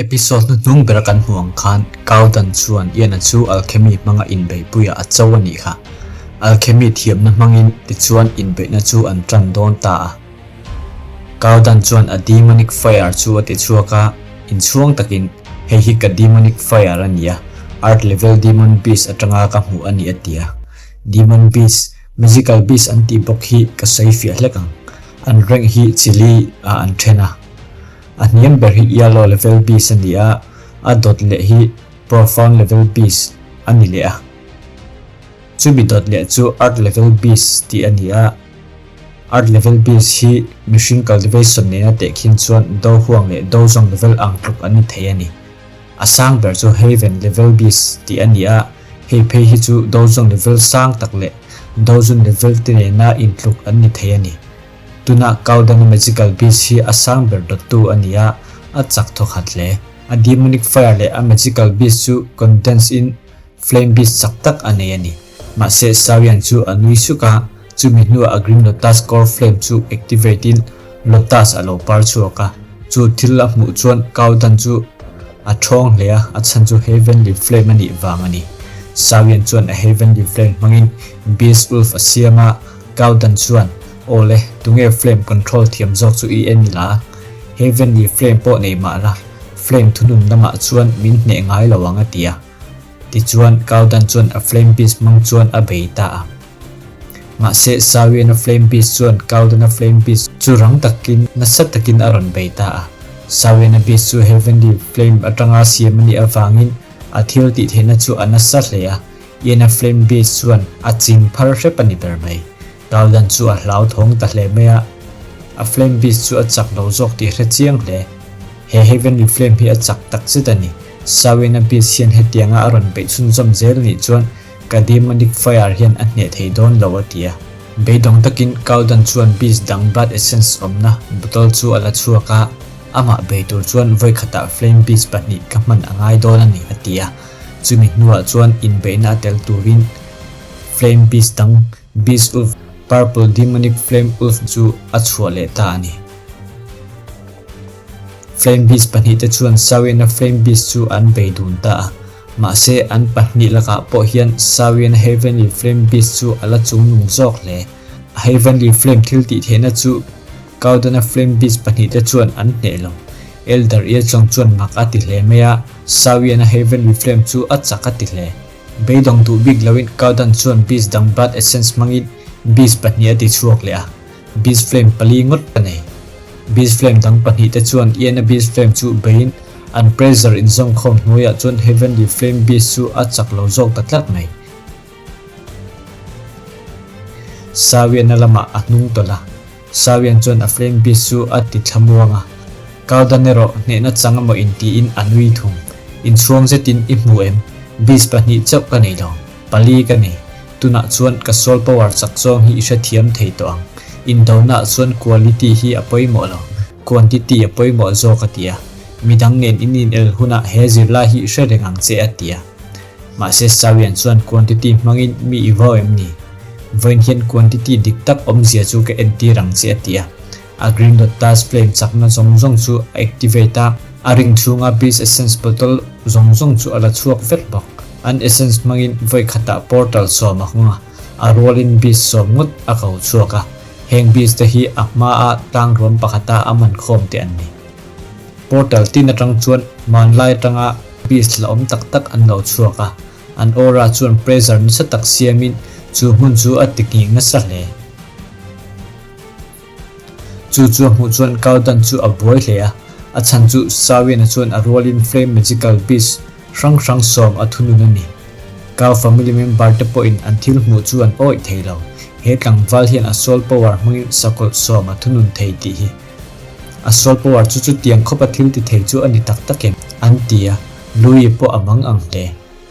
Episode hnuhnung bera kan hmuh ang khan Cowdan chuan Ian-a chu alchemy hmanga inbeihpuiah a cho a nih kha. Alchemy thiamna hmangin tichuan inbeihna chu an tan dawn ta a. Cowdan chuan a demonic fire chu a ti chhuak a, inchhuang takin, Hei hi ka demonic fire a ni a, Earth level demon beast atanga ka hmuh a ni a ti a. Demon beast, magical beast an tih bawk hi ka sawi fiah hlek ang. An rank hi chili ah an then a. A hniam ber hi Yellow level beast a ni a, a dawt leh hi Profound level beast a ni leh a. Chumi dawt leh chu Earth level beast tih a ni a. Earth level beast hi mihring cultivation nena tehkhin chuan do huang leh do zawng level ang tluk an ni thei a ni. A sang ber chu Haven level beast tih a ni a, hei phei hi chu do zawng level sang tak leh do zun level te nena intluk an ni thei a ni. Tuna Cowdana Magical Beast hi a sang ber dawttu a ni a, a chak thaw khat hle. A Demonic Fire leh a Magical Beast chu condense in Flame Beast chak tak a nei a ni. Mahse Sawian chu a nui suk a, chumi hnuah a Green Lotus Core Flame chu activate in Lotus a lo par chhuak a. Chu thil a hmuh chuan Cowdan chu a thawng hle a, a chhan chu Heavenly Flame a nih vang a ni. Sawian chuan a Heavenly Flame hmangin Beast Wolf a siam a, Cowdan chuan, Aw le, tunge flame control thiam zawk chu i en ila? Heavenly flame pawh nei mah la, flame thunun lamah chuan min hneh ngai lo ang a ti a. Tichuan, Cowdan chuan a flame beast hmang chuan a bei ta a. Mahse, Sawiana flame beast chuan Cowdana flame beast chu rang takin, nasa takin a rawn bei ta a. Sawiana beast chu heavenly flame atanga siam a nih avangin a thil tih theihna chu a nasa hle a. Ian-a flame beast chuan a ching phar hrep a ni ber mai. Cowdan chu a hlauthawng ta hle mai a, a flame beast chu a chak lo zawk tih hre chiang hle. He heavenly flame hi a chak tak zet a ni. Sawina beast hian hetianga a rawn beih chhunzawm zel nih chuan ka demonic fire hian a hneh thei dawn lo a ti a. Beidawng takin Cowdan chuan beast dang blood essence awmna bottle chu a la chhuak a, amah bei tur chuan vawikhatah flame beast pahnih ka hman a ngai dawn a ni a ti a. Chumi hnuah chuan inbeihna a tel turin Flame Beast dang, Beast Wolf, Purple Demonic Flame Wolf chu a chhuah leh ta a ni. Flame Beast pahnihte chuan Sawiana Flame Beast chu an bei dun ta a, mahse an pahnih lakah pawh hian Sawiana Heavenly Flame Beast chu a la chungnung zawk hle. A Heavenly Flame thiltihtheihna chu Cowdana Flame Beast pahnihte chuan an hneh lo. Elder Iachong chuan mak a ti hle mai a, Sawiana Heavenly Flame chu a chak a ti hle. Beidawng duh bik loin Cowdan chuan Beast dang Blood Essence hmangin Beast pahnih a ti chhuak leh a, Beast Flame pali ngawt ka nei. Beast Flame dang pahnihte chuan Ian-a Beast Flame chu beiin an pressure inzawmkhawm hnuaiah chuan Heavenly Flame Beast chu a chak lo zawk ta tlat mai. Sawiana lamah a hnung tawlh a, Sawian chuan a flame beast chu a ti thlamuang a, Cowdan erawh hnehna chang emaw intiin a nui thung. Inchhuang zetin i hmu em? Beast pahnih chauh ka nei lo, pali ka nei. Tunah chuan ka soul power chak zawng hi i hrethiam thei tawh ang. Indonaah chuan quality hi a pawimawh lo, quantity a pawimawh zawk a ti a. Midang nen in inel hunah he zirlai hi hre reng ang che a ti a. Mahse Sawian chuan quantity hmangin mi i vau em ni? Vawiin hian quantity dik tak awmzia chu ka entir ang che a ti a. A green lotus flame chakna zawng zawng chu a activate a, a ring chhunga beast essence bottle zawng zawng chu a la chhuak vek bawk. An essence hmangin vawi khatah portal sawm a hawng a, a rualin beast sawm ngawt a ko chhuak a. Heng beast te hi a hmaa tlang ruam pakhata a man khawm te an ni. Portal tin atang chuan hmanlai atanga beast la awm tak tak an lo chhuak a, an aura chuan pressure nasa tak siamin chu hmun chu a ti nghing nasa hle. Chu chu a hmuh chuan Cowdan chu a buai hle a, a chhan chu Sawina chuan a rualin Flame Magical Beast hrang hrang sawm a thunun a ni. Cow family member te pawhin an thil hmuh chu an awih thei lo, he tlangval hian a soul power hmangin sakawlh sawm a thunun thei tih hi. A soul power chu chutiang khawpa thil ti thei chu a ni tak tak em? An ti a, Louie pawh a mang ang hle.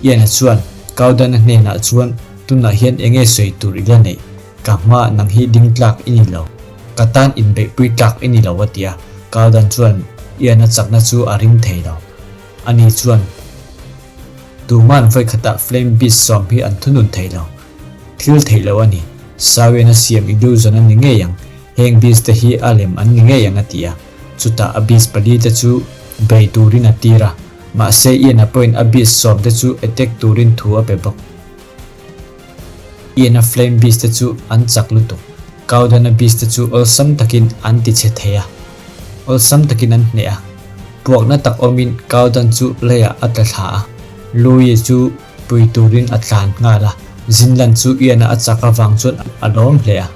Ian-a chuan Cowdan-a hnenah chuan, Tunah hian eng nge sawi tur i la neih? Ka hmaah nang hi ding tlak i ni lo. Ka tan inbeihpui tlak i ni lo a ti a. Cowdan chuan Ian-a chakna chu a ring thei lo. Ani chuan, Tuman vawikhatah Flame Beast sawm hi an thunun thei lo. Thil theih lo a ni. Sawian a siam illusion a ni ngei ang. Heng beast te hi a lem an ni ngei ang a ti a. Chutah a beast pali te chu Bei turin a tir a, mahse Ian-a pawhin a beast sawmte chu attack turin thu a pe bawk. Ian-a flame beast te chu an chak lutuk. Cowden-a beast te chu awlsam takin an ti chhe thei a, awlsam takin an hneh a. Puakna tak awmin Cowden chu leiah a tla thla a, Louie chu pui turin a tlan nghal a. Zinlan chu Ian-a a chak avang chuan a lawm hle a.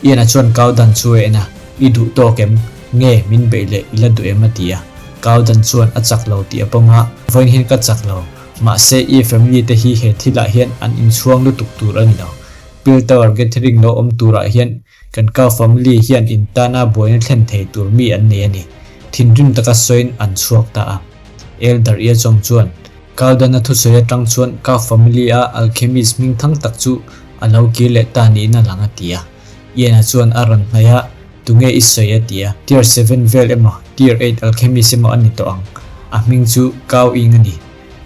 Ian-a chuan Cowden chu a en a, I duh tawk em? Nge min beih leh i la duh em? a ti a. Cowden chuan a chak lo tih a pawm a, Vawiin hian ka chak lo. Mahse, i family te hi he thilah hian an inchhuang lutuk tur a ni lo. Pill Tower Gathering lo awm turah hian kan Kau family hian in tana buaina thlen thei tur mi an nei a ni. Thinrim taka sawiin an chhuak ta a. Elder Iachawng chuan Kau dana thusawi atang chuan Kau family a alchemist hmingthang tak chu a lo kir leh ta niin a lang a ti a. Ian-a chuan a rawn hnaih a, Tunge i sawi a ti a. Tier seven vel emaw tier eight alchemist emaw a ni tawh ang. A hming chu Kau Ing a ni.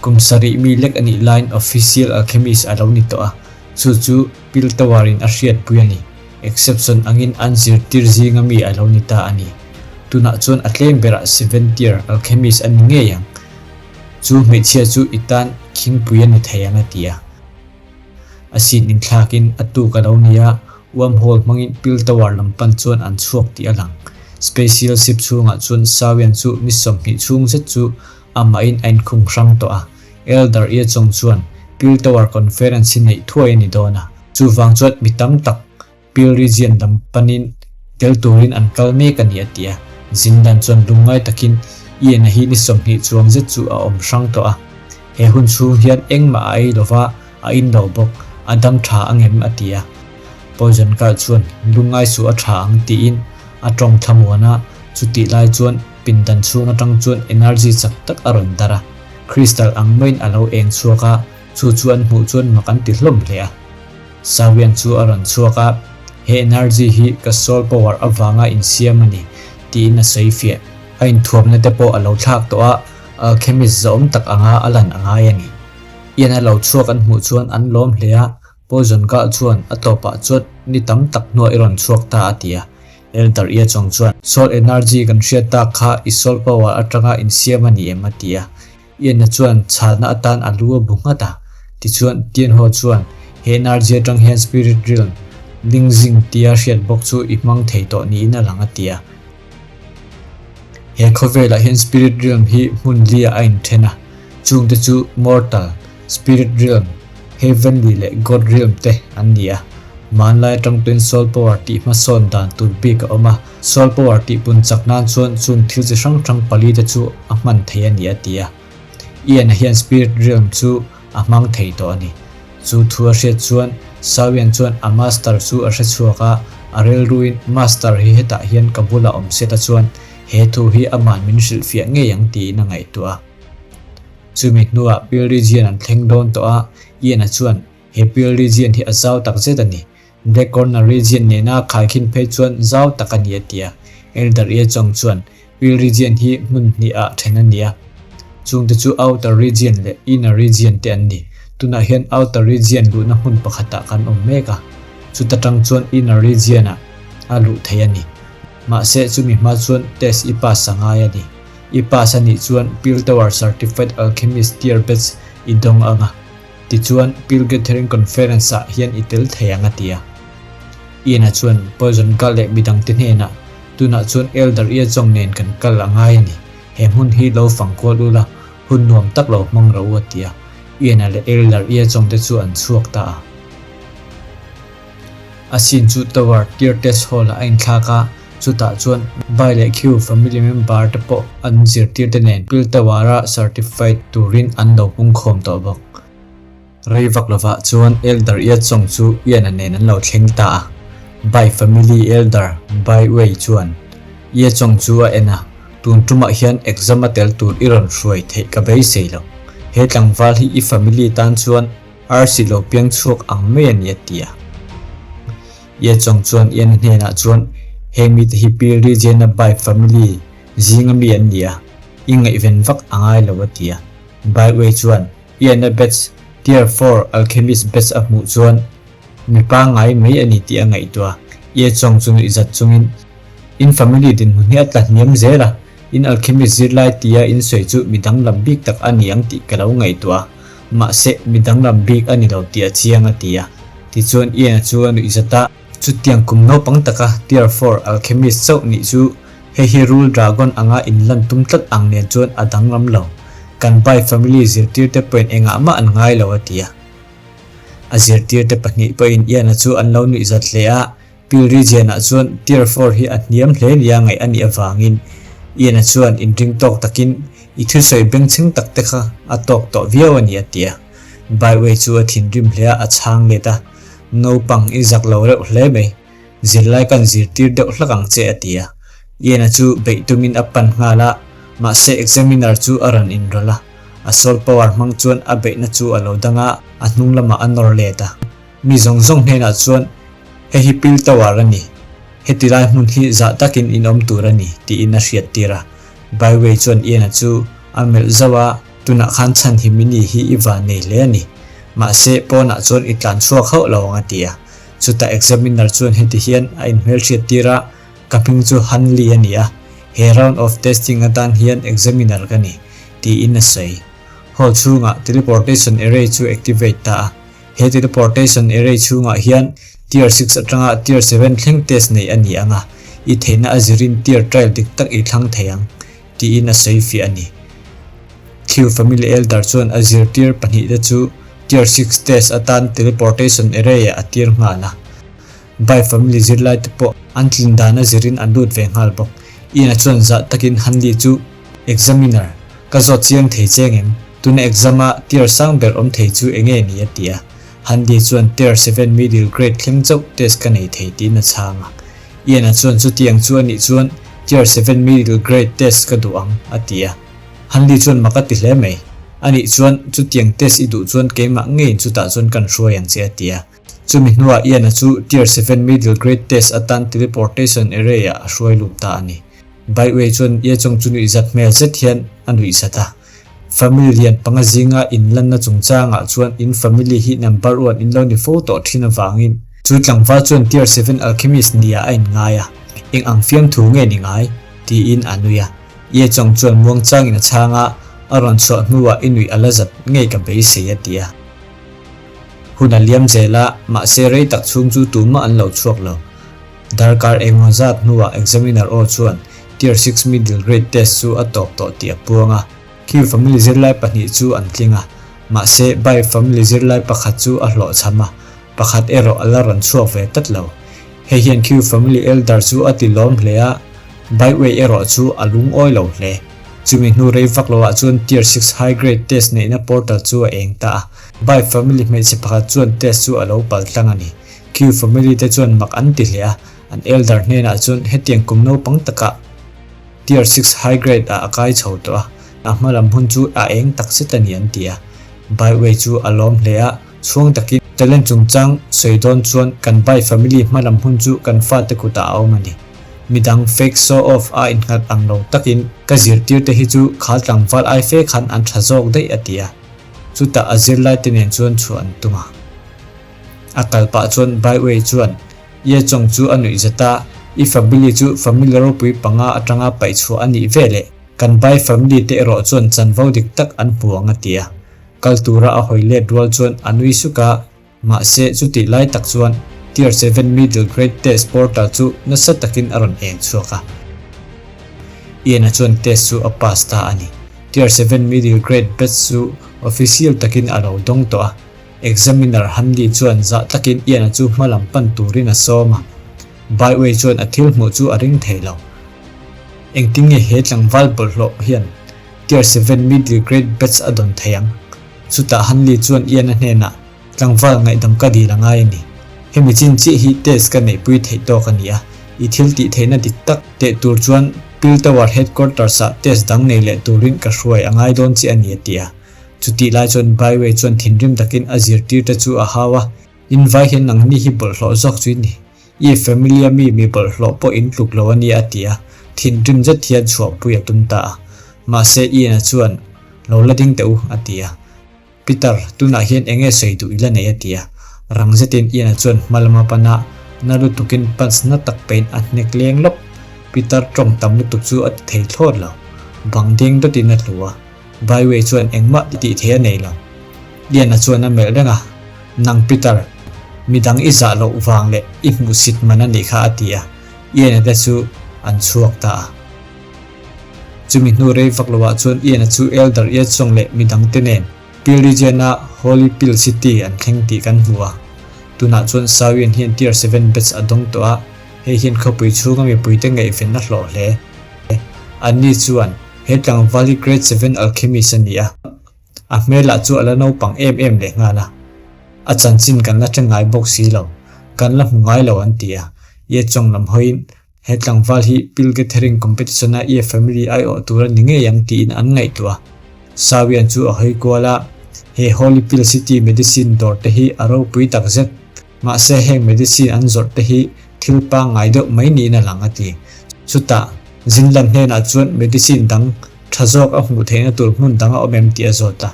Kum sarih mi lek a nih laiin official alchemist a lo ni tawh a, chu chu Pil Tower in a hriatpui a ni. Exception angin an zirtir zinga mi a lo ni ta a ni. Tunah chuan a tlem berah seven tier alchemist a ni ngei ang. Chu hmeichhia chu i tan khingpui a ni thei ang a ti a. A sin inthlakin a tuk a lo ni a, wormhole hmangin Pil Tower lam pan chuan an chhuak tih a lang. Spacial ship chhungah chuan Sawian chu ni 20 chhung zet chu amahin a inkhung hrang tawh a. Elder Iachawng chuan Pil Tower Conference hi neih thuai a ni dawn a, chuvang chuan mi tam tak Pil Region lam panin tel turin an kal mek a ni a ti a. Zindan chuan lungngai takin Ian-a hi ni 20 chuang zet chu a awm hrang tawh a. He hun chhung hian engmah a ei lova, a in lo bawk, a dam tha angem a ti a. Poison Girl chuan lungngai suh a tha ang tiin a tawng thlamuan a, chutih lai chuan pindan chhung atang chuan energy chak tak a rawn dar a, crystal ang maiin a lo eng chhuak a, chu chu an hmuh chuan mak an ti hlawm hle a. Sawian chu a rawn chhuak a, He energy hi ka soul power avanga insiam a ni, tiin a sawi fiah. A inthuamna te pawh a lo thlak tawh a, alchemist zahawm tak anga a lan a ngai a ni. Ian a lo chhuak an hmuh chuan an lawm hle a, Poison Girl chuan a tawpah chuan ni tam tak hnuah i rawn chhuak ta a ti a. Elder Ia Chong chuan, Soul energy kan hriat tak kha i soul power atanga insiam a ni em? a ti a. Ian-a chuan chhalna atan a lu a bu nghat a. Tichuan, Tianho chuan, He energy atang hian Spirit Realm, Lingzing tia hriat bawk chu i hmang thei tawh niin a lang a ti a. He khawvelah hian Spirit Realm hi hmun li-ah a inthen a, chungte chu Mortal, Spirit Realm, Heavenly leh God Realm te an ni a. Hmanlai atang tuin Soul Power tih hmasawn dan tur bik a awm a, Soul Power tih pun chak nan chuan chung thil chi hrang hrang pali te chu a hman thei a ni a ti a. Ian-a hian Spirit Realm chu a hmang thei tawh a ni. Chu thu a hriat chuan Sawian chuan a Master chu a hre chhuak a, a rilruin Master hi hetah hian ka bulah awm se ta chuan he thu hi ama'n min hrilhfiah ngei ang tiin a ngaihtuah a. Chumi hnuah Pil Region an thleng dawn tawh a, Ian-a chuan he Pil Region hi a zau tak zet a ni. Black Corner Region nena khaikhin phei chuan zau tak a ni a ti a. Elder Ye Chong chuan Pil Region hi hmun hnihah then a ni a, chungte chu Outer Region leh Inner Region te an ni. Tunah hian Outer Region luhna hmun pakhatah kan awm mek a, chuta tang chuan Inner Region-ah a luh theih a ni. Mahse chumi hma chuan test i pass a ngai a ni. I pass a nih chuan Pil Tower Certified Alchemist Tier Badge i dawng ang a, tichuan Pil Gathering Conference-ah hian i tel thei ang a ti a. Ian-a chuan Poison Girl leh midangte hnenah, Tunah chuan Elder Ia Chong nen kan kal a ngai a ni. He hmun hi lo fang kual ula, hun nuam tak lo hmang ro a ti a. Ian-a leh Elder Ia Chong te chu an chhuak ta a. A scene chu Tower Tier Test Hall-ah a inthlak a, chutah chuan Bai leh Khiu family member te pawh an zirtirte nen Pil Tower-a certified turin an lo pungkhawm tawh bawk. Rei vak lovah chuan Elder Ia Chong chu Ian-a nen an lo thleng ta a. Bai family Elder Bai Wei chuan Ia Chong chu a en a, Tun tumah hian exam a tel tur i rawn hruai theih ka beisei lo. He tlangval hi i family tan chuan Arsi lo piang chhuak ang mai a ni a ti a. Ia Chong chuan Ian-a hnenah chuan heng mite hi Pi Ri Jena Bai family zinga mi an ni a, i ngaihven vak a ngai lo a ti a. Bai Wei chuan Ian-a batch, Tier four Alchemist batch a hmuh chuan mi pangngai mai a ni tih a ngaihtuah. Ia Chong chu nuihzat chungin, In family dinhmun hi a tla hniam zel a. In alchemist zirlai tia in sawi chu mi danglam bik tak a ni ang tih ka lo ngaihtuah a, mahse mi danglam bik a ni lo tih a chiang a ti a. Tichuan Ian-a chu a nuih zat a. Chutiang kum naupang taka Tier Four alchemist chauh nih chu hei hi Rule Dragon anga inlan tum tlat ang nen chuan a danglam lo. Kan Bai family zirtirte pawhin engah mah an ngai lo a ti a. A zirtirte pahnih pawhin Ian-a chu an lo nuih zat hle a, Pil Region-ah chuan Tier Four hi a hniam hle nia ngaih a nih avangin Ian-a chuan inring tawk takin i thusawi bengchheng tak te kha a tawk tawh viau a ni a ti a. Byway chu a thinrim hle a, a chhang let a, Naupang i zak lo reuh hle mai, zirlai kan zirtir deuh hlak ang che a ti a. Ian-a chu beih tumin a pan nghal a, mahse examiner chu a rawn inrawlh a, a soul power hmang chuan a beihna chu a lo dang a, a hnung lamah a nawr let a. Mi zawng zawng hnenah chuan, Hei hi Pil Tower a ni. Heti lai hmun hi zah takin in awm tur a ni, tiin a hriattir a. Byway chuan Ian-a chu a melh zauh a, Tunah khan chhanhim i ni hi i van nei hle a ni. Mahse, pawnah chuan i tlan chhuak hauh lo ang a ti a. Chutah examiner chuan heti hian a inhmelhriattir a, Ka hming chu Han Li a ni a, he round of testing atan hian examiner ka ni, tiin a sawi. Hall chhungah teleportation array chu activate ta a. He teleportation array chhungah hian Tier six atanga Tier seven thleng test neih a ni ang a, i theihna a zirin Tier trial dik tak i thlang thei ang, tiin a sawi fiah a ni. Khiu family elder chuan a zirtir pahnihte chu Tier six test atan teleportation array-ah a tir nghal a. Bai family zirlaite pawh an tlin dan a zirin an lut ve nghal bawk. Ian-a chuan zah takin Hanli chu, Examiner, ka zawt chiang thei che ngem? Tuna exam-a tier sang ber awm thei chu enge ni? a ti a. Hanli chuan Tier seven middle grade thleng chauh test ka nei thei tiin a chhang a. Ian-a chuan chutiang chu a nih chuan Tier seven middle grade test ka duh ang, a ti a. Hanli chuan mak a ti hle mai. A nih chuan chutiang test i duh chuan keimah ngeiin chutah chuan kan hruai ang che, a ti a. Chumi hnuah Ian-a chu Tier seven Middle Grade Test atan Teleportation Array-ah a hruai lut ta a ni. Baiwei chuan Ye Chong chu nuihzat hmel zet hian a nuihzat a. Family lian panga zinga inlanna chungchangah chuan in family hi number one in lo ni fo tawh thin avangin chu tlangval chuan Tier seven Alchemist nia a inngai a, eng ang fiamthu nge ni ngai? tiin a nui a. Ye Chong chuan muangchangin a chhang a, a rawn chhuah hnuah i nuih a la zat ngei ka beisei a ti a. Hun a liam zel a, mahse rei tak chhung chu tumah an lo chhuak lo. Darkar engmaw zat hnuah examiner aw chuan Tier six middle grade test chu a tawp tawh tih a puang a. Khiu family zirlai pahnih chu an tling a, mahse Bai family zirlai pakhat chu a hlawhchham a, pakhat erawh a la rawn chhuak ve tlat lo. Hei hian Khiu family elder chu a ti lawm hle a, Bai Wei erawh chu a lungawi lo hle. Chumi hnu rei vak loah chuan Tier six high grade test neihna portal chu a eng ta a. Bai family hmeichhe pakhat chuan test chu a lo pal tlang a ni. Q family te chuan mak an ti hle a, an elder hnenah chuan hetiang kum naupang takah Tier six high grade ah a kai chho tawh a, a hma lam hun chu a eng tak zet a ni an ti a. Bai Wei chu a lawm hle a, chhuang takin talent chungchang sawi dawn chuan kan Bai family hma lam hun chu kan fate kutah a awm a ni. Midang fake show off a innghat ang lo takin ka zirtirte hi chu kha tlangval ai fe khan an tha zawk daih a ti a. Chutah a zirlaite nen chuan chhuah an tum a. A kal pah chuan Bai Wei chuan Ye Chong chu a nuih zet a, I family chu family ropui panga atanga paih chhuah a nih veleh kan Bai family te erawh chuan chanvo dik tak an hmu ang a ti a. Kal tura a hawi let rual chuan a nui suk a, Mahse, chutih lai tak chuan Tier seven Middle Grade Test portal chu nasa takin a rawn eng chhuak a. Ian-a chuan test chu a pass ta a ni. Tier seven Middle Grade batch chu official takin a lo dawng tawh a. Examiner Hanley chuan zah takin Ian-a chu hma lam pan turin a sawm a. Byway chuan a thil hmuh chu a ring thei lo. Engtin nge he tlangval bawlhhlawh hian Tier seven Middle Grade batch a dawn thei ang? Chutah Hanley chuan Ian-a hnenah, Tlangval ngaihdam ka dil a ngai a ni. Hemi chin chiah hi test ka neihpui theih tawk a ni a, i thil tih theihna dik tak teh tur chuan Pil Tower Headquarters-ah test dang nei leh turin ka hruai a ngai dawn chiah a ni a ti a. Chutih lai chuan Byway chuan thinrim takin a zirtirte chu a hau a, In vai hian nangni hi bawlhhlawh zawk chu i ni. I family-a mi mi bawlhhlawh pawh in tluk lo a nia a ti a, thinrim zet hian chhuahpui a tum ta a. Mahse Ian-a chuan, Lo la ding teh u, a ti a. Peter, tunah hian eng nge sawi duh i la nei a ti a. Rang zetin Ian-a chuan hma lama pan a, na lutukin punch na tak pahin a hnek leng lawp. Peter tawng tam lutuk chu a ti thei thlawt lo. Bang ding dawtin a tlu a, Bai Wei chuan engmah tih theih a nei lo. Liana chuan a melh reng a, Nang Peter, midang i zah loh vang leh i hmuhsit man a nih kha a ti a, Ian-a te chu an chhuak ta a. Chumi hnu rei vak loah chuan Ian-a chu Elder Iachong leh midang te nen Peel Region-a Holy Pill City an thleng tih kan hmu a. Tunah chuan Sawian hian Tier 7 Batch a dawng tawh a, hei hian khawpui chhunga mipuite ngaihven a hlawh hle. Anni chuan he tlangval hi Grade 7 Alchemist a ni a, a hmelah chu a la naupang em em leh nghal a. A chanchin kan la hre ngai bawk si lo, kan la hmu ngai lo an ti a. Ye Chong lam hawiin He tlangval hi Pill Gathering Competition-a Ye family aiawh tur a ni ngei ang tiin an ngaihtuah a. Sawian chu a hawi kual a, He Holy Pill City medicine dawr te hi a ropui tak zet. Mahse heng medicine an zawrh te hi thil pangngai deuh mai niin a lang a ti. Chutah, Zinlan hnenah chuan medicine dang tha zawk a hmuh theihna tur hmun dang a awm em tih a zawt a.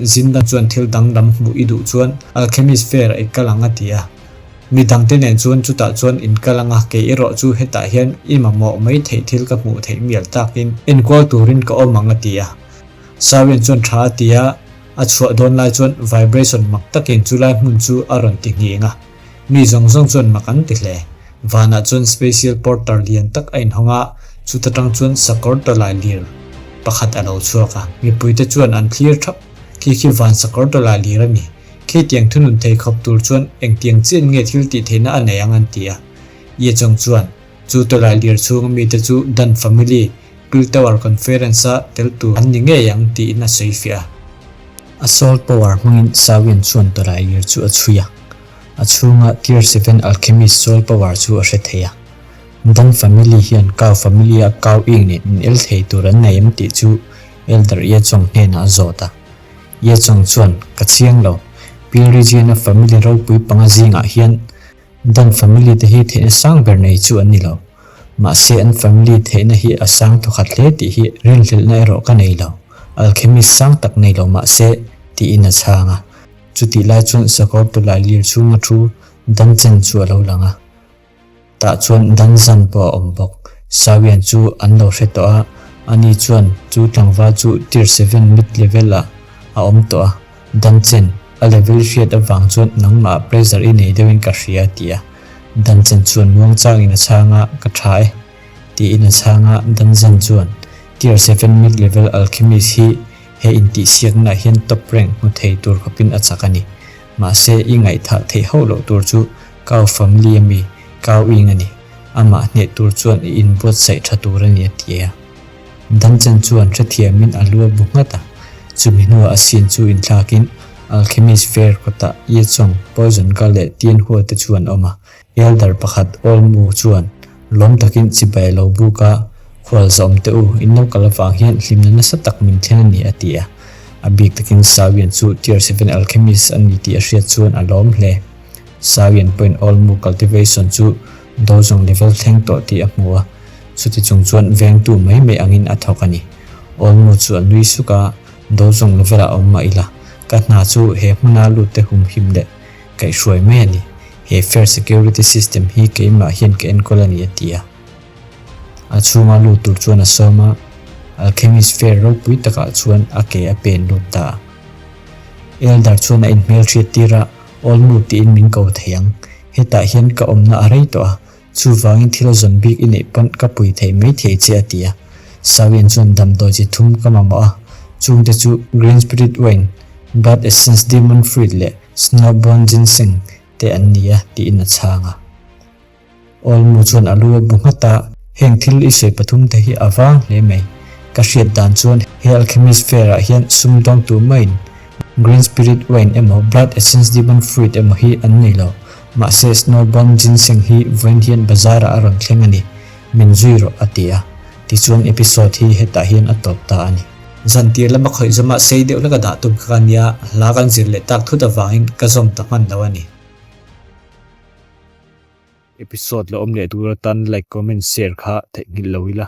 Zinlan chuan thil danglam hmuh i duh chuan Alchemist Fair ah i kal ang a ti a. Mi dangte nen chuan chutah chuan in kal ang a, kei erawh chu hetah hian i mamawh mai theih thil ka hmuh theih mial takin enkual turin ka awm ang a ti a. Sawian chuan tha a ti a, a chhuah dawn lai chuan vibration mak takin chulai hmun chu a rawn ti nghing a. Mi zawng zawng chuan mak an ti hle. Vanah chuan spatial portal lian tak a inhawng a, chuta tang chuan sakawr tawlai lir pakhat a lo chhuak a. Mipuite chuan an thlir thap, Khi khi van sakawr tawlai lir a ni. Khitiang thunun thei khawp tur chuan engtiang chian nge thil tih theihna a nei ang an ti a. Ye Chong chuan, Chu tawlai lir chhunga mite chu Dan Family Pill Tower Conference-a tel tur an ni ngei ang tiin a sawi fiah a. A soul power hmangin Sawian chuan tawlai lir chu a chhui a. A chhunga Tier 7 Alchemist soul power chu a hre thei a. Dan Family hian Kao Family-a Kao Ing nen in el thei tur an nei em tih chu Elder Ye Chong hnenah a zawt a. Ye Chong chuan, Ka chiang lo. Pil Region-a family ropui panga zingah hian Dan family te hi theihna sang ber nei chu an ni lo. Mahse an family theihna hi a sang thawkhat hle tih hi rinhlelhna erawh ka nei lo. Alchemist sang tak nei lo mahse, tiin a chhang a. Chutih lai chuan sakawr tawlai lir chhunga thu Dan Chen chu a lo lang a. Tah chuan Dan Zan pawh a awm bawk. Sawian chu an lo hre tawh a, ani chuan chu tlangval chu Tier 7 mid level ah a awm tawh a, Dan Chen, a level hriat avang chuan nangmah ah pressure i nei deuhin ka hria a ti a. Dan Chen chuan muangchangin a chhang a, Ka tha e. Tiin a chhang a, Dan Zan chuan Tier 7 mid level alchemist hi he intihsiakna ah hian top rank hmu thei tur khawpin a chak a ni. Mahse i ngaihthah theih hauh loh tur chu Kau family a mi, Kau Ing a ni. Amah hneh tur chuan i inbuatsaih tha tur a ni a ti a. Danchen chuan hrethiamin a lu a bu nghat a. Chumi hnuah a scene chu inthlakin Alchemist Fair kawtah Ye Chong, Poison Girl leh Tian Hua te chu an awm a. Elder pakhat Old Mu chuan lawm takin chibai a lo buk a, Khual zawm teh u, in lo kal avang hian hlimna nasa tak min thlen a ni a ti a. A bik takin Sawian chu Tier 7 Alchemist a ni tih a hriat chuan a lawm hle. Sawian pawhin Old Mu Cultivation chu dozong level thleng tawh tih a hmu a, chuti chung chuan vengtu mai mai angin a thawk a ni. Old Mu chu a nui suk a, Dozong level ah awm mah ila, ka hna chu he hmuna lut te humhim leh kaihhruai mai a ni. He fair security system hi keimah hian ka enkawl a ni a ti a. A chhunga lut tur chuan a sawm a, Alchemist fair ropui takah chuan a ke a pen lut ta a. Elder chuan a inhmelhriat tir a, Old Mu tiin min ko thei ang. Hetah hian ka awmna a rei tawh a, chuvangin thil zawn bik i neih pawn ka pui thei mai thei che a ti a. Sawian chuan damdawi chi thum ka mamawh a, chungte chu Green Spirit Wine, Blood Essence Demon Fruit leh Snowbone Ginseng te an ni a tiin a chhang a. Awlmu chuan a lu a bu nghat a, Heng thil i sawi pathum te hi a vang hle mai. Ka hriat dan chuan he Alchemist Fair ah hian sum dawng tur maiin Green Spirit Wine emaw Blood Essence Demon Fruit emaw hi an nei lo. Mahse Snowbone Ginseng hi vawiin hian bazar ah a rawn thleng a ni. Min zui rawh a ti a. Tichuan episode hi hetah hian a tawp ta a ni. Zantir lama khawih zawmah sei deuh hlek a dah tum kha ka nia, hla kan zir leh tak thut avangin ka zawm ta hman lo a ni. Episode la awm leh tur atan like comment share kha theihnghilh lo ila,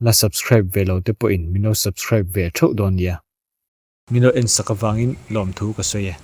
la subscribe ve lo te pawhin min lo subscribe ve theuh dawn nia. Min lo en sak avangin lawmthu ka sawi e.